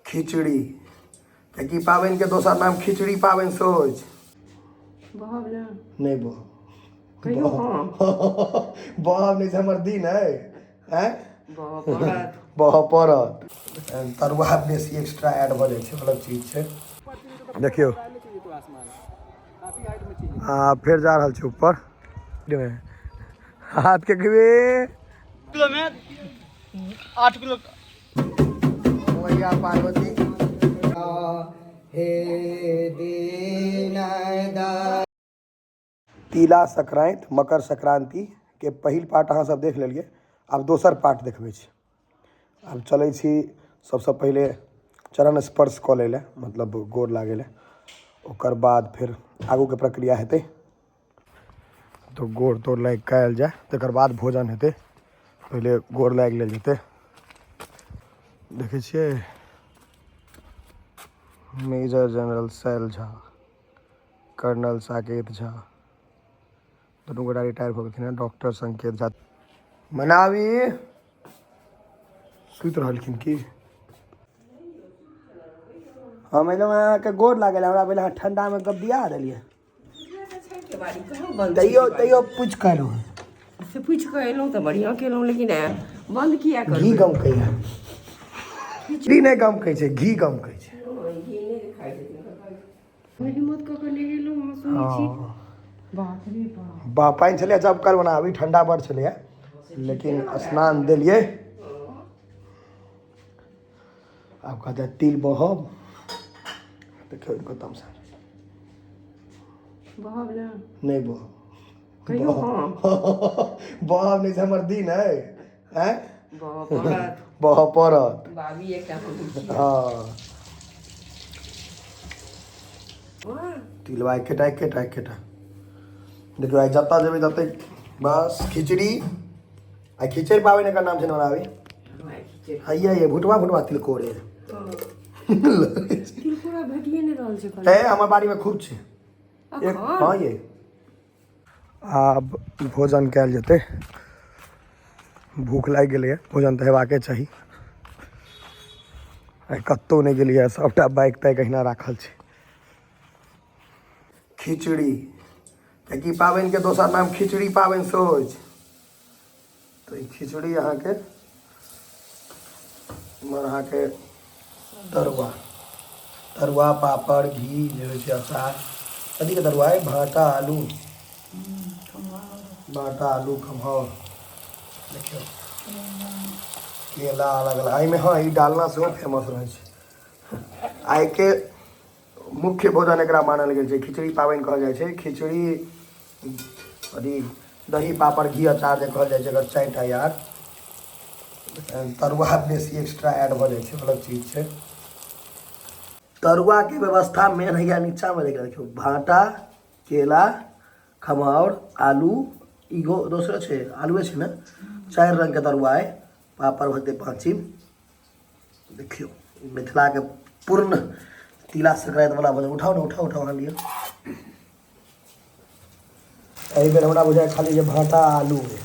खिचड़ी, कियाकि पाबनिके दोसर नाम खिचड़ी पाबनि सेहो होइ छै। बहब ने? नहि बहब। कहियो हँ। बहब नहि छै, हमर दिन है आँय। बहब पड़त। बहऽ पड़त। तरुआ बेसी एक्स्ट्रा ऐड भऽ जाइ छै, अलग चीज छै। देखियौ, आ फेर जा रहल छै ऊपर। हाथ के गिवे किलो में 8 किलो। मैया पार्वती हे दीन। तिला संक्रांति, मकर संक्रांति के पहिल पार्ट अहाँ सब देख लेलियै, आब दोसर पार्ट देखबै छी। आब चलै छी सबसँ पहिले चरण स्पर्श कऽ लै लए, मतलब गोर लागै लए, ओकर बाद फेर आगूके प्रक्रिया हेतै। तऽ गोर तोर लागि कऽ आयल जाय, तकर बाद भोजन हेतै। पहिले गोर लागि लेल जेतै। देखै छियै, मेजर जनरल शैल झा, कर्नल साकेत झा, दुनू गोटा रिटायर भऽ गेलखिन हेँ। डॉक्टर संकेत झा मनावी सुति रहलखिन की? हम एलहुँ अहाँके गोर लागल, हमरा भेल अहाँ ठण्डामे गबदिया देलियै। तैयो तैयो पूछि कऽ एलहुँ हँ। से पूछि कऽ एलहुँ तऽ बढ़िआँ केलहुँ, लेकिन बन्द किया घी करबै? गमकै है, घी नहि गमकै छै, घी गमकै छै। घी नहि खाइ छथिन। हिम्मत कऽ कऽ नहेलहुँ अहाँ, सुनै छी? बाप रे बाप। बा, पानि छलैए चपकल ओना, अभी ठण्डा बड़ छलैए, लेकिन स्नान देलियै। आब कहतै तिल बहब। देखियौ इनको तमसा। बहब ने? नहि बहब। कहियो हँ। बहब नहि छै, हमर दिन है आँय। बहब पड़त। बहऽ पड़त। बाबी एकटा हमहूँ छी। हँ। वाह। तिलवा एकेटा एकेटा एकेटा। देखियौ, आइ जतऽ जेबै ततै बस खिचड़ी। आ खिचड़ी पाबनि एकर नाम छै ने बनाबी। हँ, खिचड़ी। हैया ये भुटवा भुटवा तिलकोरे। तिलकोरा भेटिए नहि रहल छै। हे, हमर बाड़ीमे खूब छै एक। एखन? हँ ये। आब भोजन कयल जेतै, भूख लागि गेलैए, भोजन तऽ हेबाके चाही। आइ कतहु नहि गेलियै, सभटा बाइक ताइक अहिना राखल छै। खिचड़ी, कियाकि पाबनिके दोसर नाम खिचड़ी पाबनि सेहो होइ छै। तऽ ई खिचड़ी अहाँके, इम्हर अहाँके तरुआ, तरुआ पापड़ घी जे होइ छै, अचार। कथीके तरुआ अइ? भाँटा आलू, भाँटा आलू खम्हाउर। देखियौ, केला अलग अलग एहिमे। हँ, ई डालना सेहो फेमस रहै छै। आइके मुख्य भोजन एकरा मानल गेल छै। खिचड़ी पाबनि कहल जाइ छै। खिचड़ी, अथी, दही, पापड़, घी, अचार जे कहल जाइ छै, एकर 4टा यार। तरुआ बेसी एक्स्ट्रा ऐड भऽ जाइ छै, अलग चीज छै। तरुआके व्यवस्था मेन हैया नीचाँमे। देखियौ देखियौ, भाँटा, केला, खमहाउर, आलू, इहो दोसरो छै, आलुए छै ने। 4 रङ्गके तरुआ अइ। पापड़ भऽ जेतै पाँचिम। देखियौ, मिथिलाके पूर्ण तिला संक्रांति वाला भोजन। उठाउ ने, उठाउ, उठाउ, अहाँ लिअ। एहि बेर हमरा बुझाइ खाली जे भाँटा आलू अइ।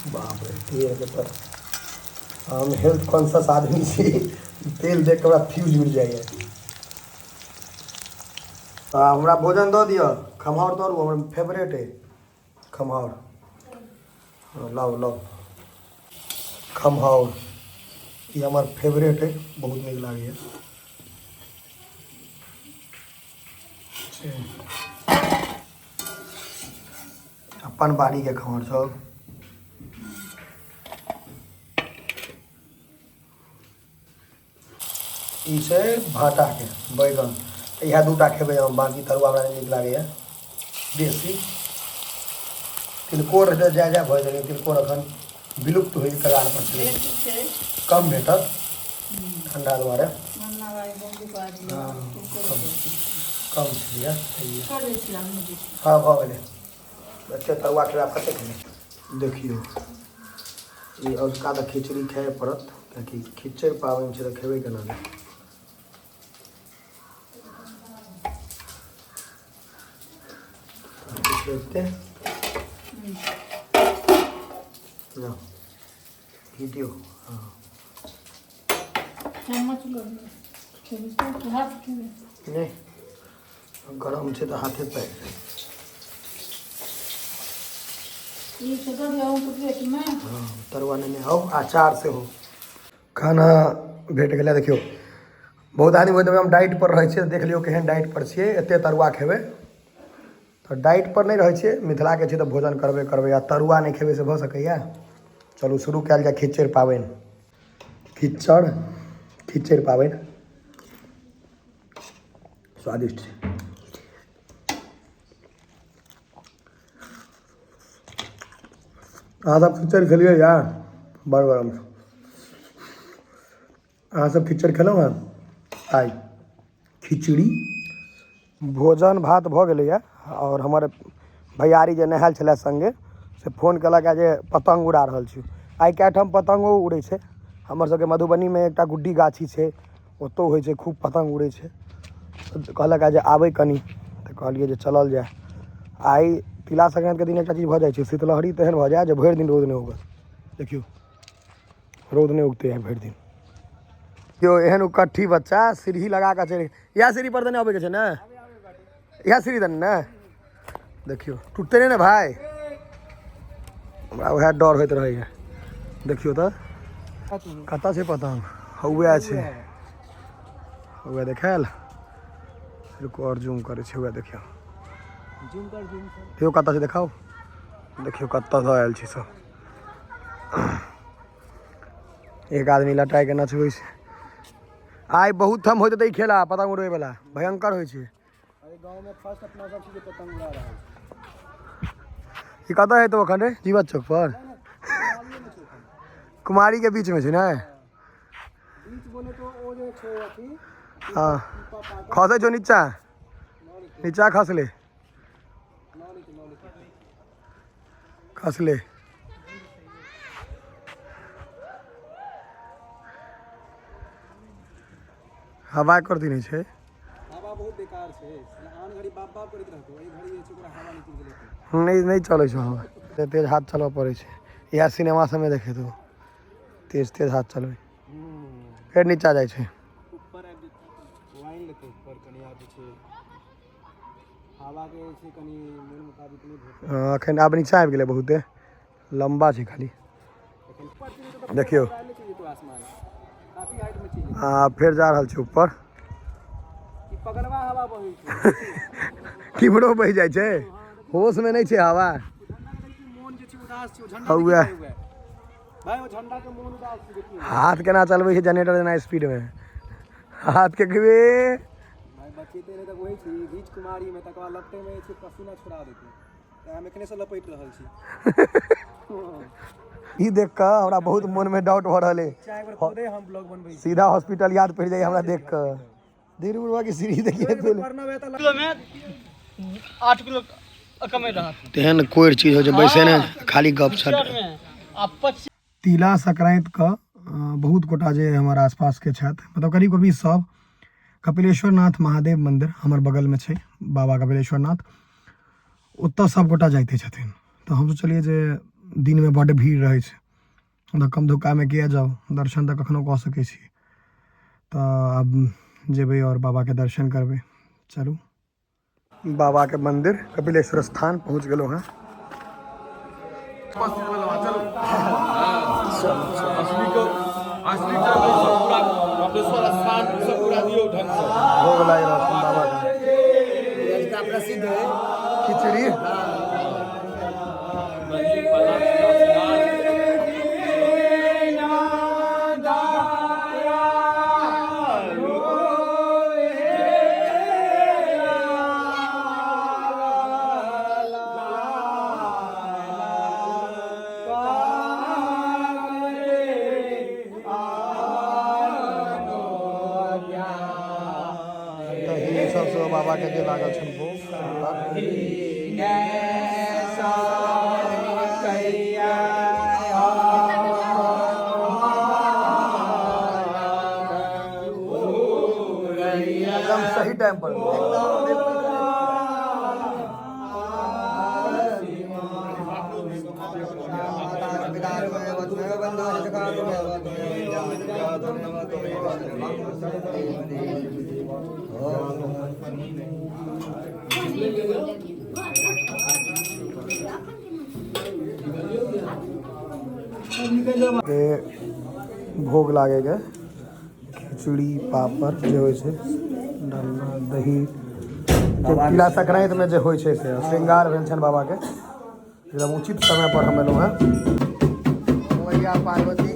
बाप रे, तेलके तऽ, हम हेल्थ कॉन्शियस आदमी छी, तेल देख कऽ हमरा फ्यूज उड़ि जाइए। तऽ हमरा भोजन दऽ दिअ। खम्हाउर तरू हमर फेवरेट अइ खम्हाउर। हँ, लाउ लाउ खम्हाउर, ई हमर फेवरेट अइ, बहुत नीक लागैए। अपन बाड़ीके खम्हाउर सब। ई छै भाँटाके बैगन। इएह 2टा खेबै हम, बाँकी तरुआ हमरा नहि नीक लागैए बेसी। तिलकोर रहतै जाय जाय भऽ जेतै। तिलकोर एखन विलुप्त होइके कगार पर छै, कम भेटत ठण्डा दुआरे। हँ, कम कम छलैए। हँ, भऽ गेलै। एते तरुआ खेबै, आब कते खेबै? देखियौ, ई अजुका तऽ खिचड़ी खाए पड़त, कियाकि खिचड़ी पाबनि छै, तऽ खेबै केना नहि? किछु एते। घी दियौ। हँ। चम्मच लऽ लिअ, खेबै से कि हाथ खेबै? नहि, गरम छै तऽ हाथे पाकि गेल। ई से दऽ दिअ अहूँके प्लेटमे। हँ, तरुआ नेने आउ, अचार सेहो। खाना भेट गेलै। देखियौ, बहुत आदमी होइत हम डाइट पर रहै छियै, देख लियौ केहन डाइट पर छियै। एते तरुआ खेबै तऽ डाइट पर नहि रहै छियै, मिथिलाके छियै तऽ भोजन करबे करबै, आ तरुआ नहि खेबै से भऽ सकैए? चलू, शुरू कयल जाय खिचड़ पाबनि। खिचड़ खिचड़ पाबनि स्वादिष्ट छै। अहाँ सब खिचड़ खेलियै यार? बड़ गरम छै। अहाँ सब खिचड़ खेलहुँ हँ आइ? खिचड़ी भोजन भात भऽ गेलैए आओर हमर भैयारी जे नहायल छलै सङ्गे, से फोन केलक जे पतङ्ग उड़ा रहल छी। आइ कए ठाम पतङ्गो उड़ै छै। हमर सबके मधुबनीमे एकटा गुड्डी गाछी छै, ओतहु होइ छै, खूब पतङ्ग उड़ै छै। कहलक जे आबै कनि, तऽ कहलियै जे चलल जाय। आइ तिला संक्रान्तिके दिन एकटा चीज भऽ जाइ छै, शीतलहरी तेहन भऽ जाय जे भरि दिन रौद नहि उगत। देखियौ, रौद नहि उगतै आइ भरि दिन। केओ एहन उकट्ठी बच्चा सीढ़ी लगा कऽ चढ़ि, इएह सीढ़ी पर तऽ नहि अबैके छै ने? इएह सीढ़ी दने ने? देखियौ, टूटतै नहि ने भाय? हमरा उएह डर होइत रहैए। देखियौ तऽ, कतऽ छै पतंग? हौए छै, हौए देखायल। रुकू, आओर जूम करै छी। हौए देखियौ। जूम कर, जूम कर। देखियौ कतऽ छै, देखाउ। देखियौ कतऽ दऽ आयल छै सब। एक आदमी लटाय के नचबै छै। आइ बहुत ठाम होइत हेतै ई खेला पतंग उड़बै वाला, भयंकर होइ छै। अरे, गाँव में फर्स्ट अपना सब चीज पतंग उड़ा रहल छै। ई कतऽ हेतौ एखन रे? जीवत चौक पर, कुमारी के बीच में छै ने? बीच बोले तो ओ जे छै अथी। हँ, खसै छौ नीचा, नीचा खसले, खसले। हवा कर देने छै। हवा बहुत बेकार छै। आन घड़ी बाप बाप करैत रहतो, एहि घड़ी जे छै ओकरा हवा निकलि गेलै। नहि, नहि चलै छौ हवा। तेज तेज हाथ चलबऽ पड़ै छै। इएह सिनेमा सबमे देखेतौ, तेज तेज हाथ चलबै, फेर नीचा जाइ छै। ऊपर आबि जेतै, वाइन लेतै ऊपर कनि। आब जे छै हवा के जे छै कनि मोन मुताबिक नहि भेटै। हँ, एखन आब नीचा आबि गेलै, बहुते लम्बा छै खाली। एखन ऊपर चलि जेतौ तऽ देखियौ। उड़ाएले चलि जेतौ आसमान, काफी हाइट में चलि जेतौ। आ फेर जा रहल छै ऊपर। ई पगलवा हवा बहै छै। किम्हरो बहि जाइ छै, होशमे नहि छै हवा। झंडा के देखी, मोन जे छै उदास छै ओ झंडा। हौए। देखी भाई, भाई, ओ झंडा के मोन उदास छै, देखियौ। हाथ केना चलबै छै जनरेटर जेना स्पीडमे हाथ के गिबे। भाई, बचेते नहि तऽ वही छै। घीच कुमारी में, तकर बाद लपटे में जे छै पसीना छोड़ा देतै, तऽ हम एखने से लपेट रहल छी। ई देख कऽ हमरा बहुत मोनमे डाउट भऽ रहल अइ। चाहे एक बेर खुदे हम ब्लॉग बनबै छी। सीधा हॉस्पिटल याद पड़ि जाइए हमरा देख कऽ। धीरू बुढ़वा की सीढ़ी देखिए पहिले। पढ़ना है तऽ किलो में 8 किलो कमे रहत। तेहन कोइ चीज होइ छै, बैसे ने खाली गप। चार में आ 25। तिला संक्रान्तिके बहुत गोटा जे हमर आसपासके छथि, मतलब करीब करीब सब कपिलेश्वर नाथ महादेव मन्दिर हमर बगलमे छै, बाबा कपिलेश्वर नाथ, ओतऽ सब गोटा जाइते छथिन। तऽ हम सोचलियै जे दिनमे बड्ड भीड़ रहै छै, धक्कम धुक्कामे किया जाउ? दर्शन तऽ कखनो कऽ सकै छी। तऽ आब जेबै आओर बाबाके दर्शन करबै। चलू, बाबाके मन्दिर कपिलेश्वर स्थान पहुँच गेलहुँ हँ। भोग लागि रहल छै बाबाके। प्रसिद्ध है। खिचड़ी। दही सब सेहो बाबाके जे लागल छनि भोग। एकदम सही टाइम पर। भोग लागेगा खिचड़ी पापड़ जे होइ छै डालना दही जे तिला संक्रांति में जे होइ छै से श्रृंगार भेल छनि बाबा के एकदम उचित समय पर हम एलहुँ हेँ। मैया पार्वती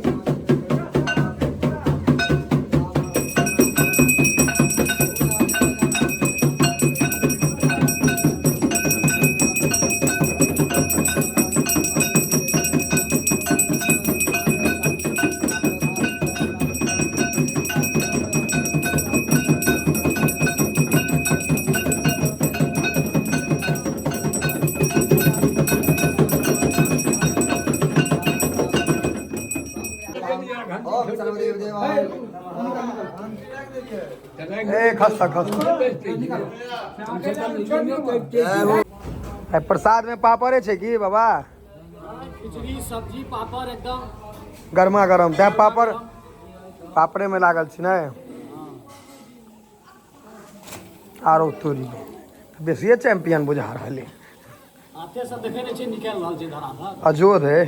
खस्ता खस्ता प्रसाद में पापड़े छै की बाबा? खिचड़ी सब्जी पापड़ एकदम गर्मा गर्म। तैं पापड़ पापड़े में लागल छी ने। आरो तोरी बेसिए चैंपियन बुझा रहल है। हाथे से देखे नै छै निकल रहल छै धराधर अजोध है।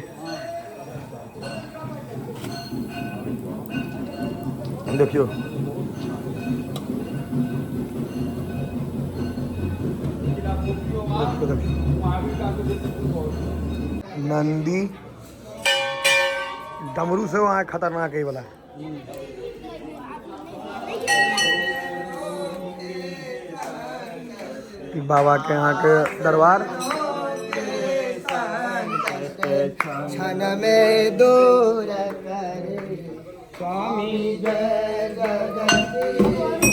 देखियो नंदी डमरू से वहाँ खतरनाक है वाला। बाबा के यहाँ के दरबार क्षण में दूर करे स्वामी जय जगदीश।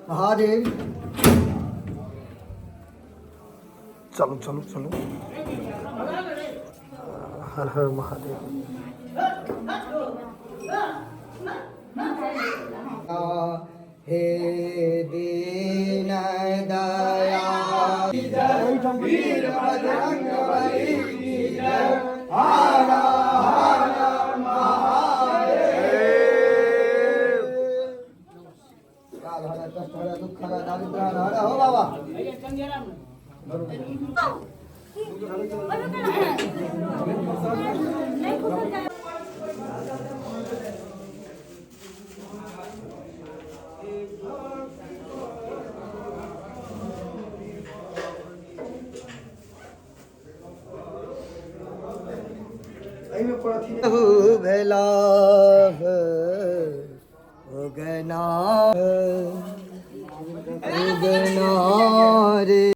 महादेव चलो चलो चलो हर हर महादेव। हे दीन दयाल वीर बजरंग बली की जय। हर हर महादेव। काल हर कष्ट हर दुख हर दारिद्र हर हर हो बाबा। भेला उगना उगना रे।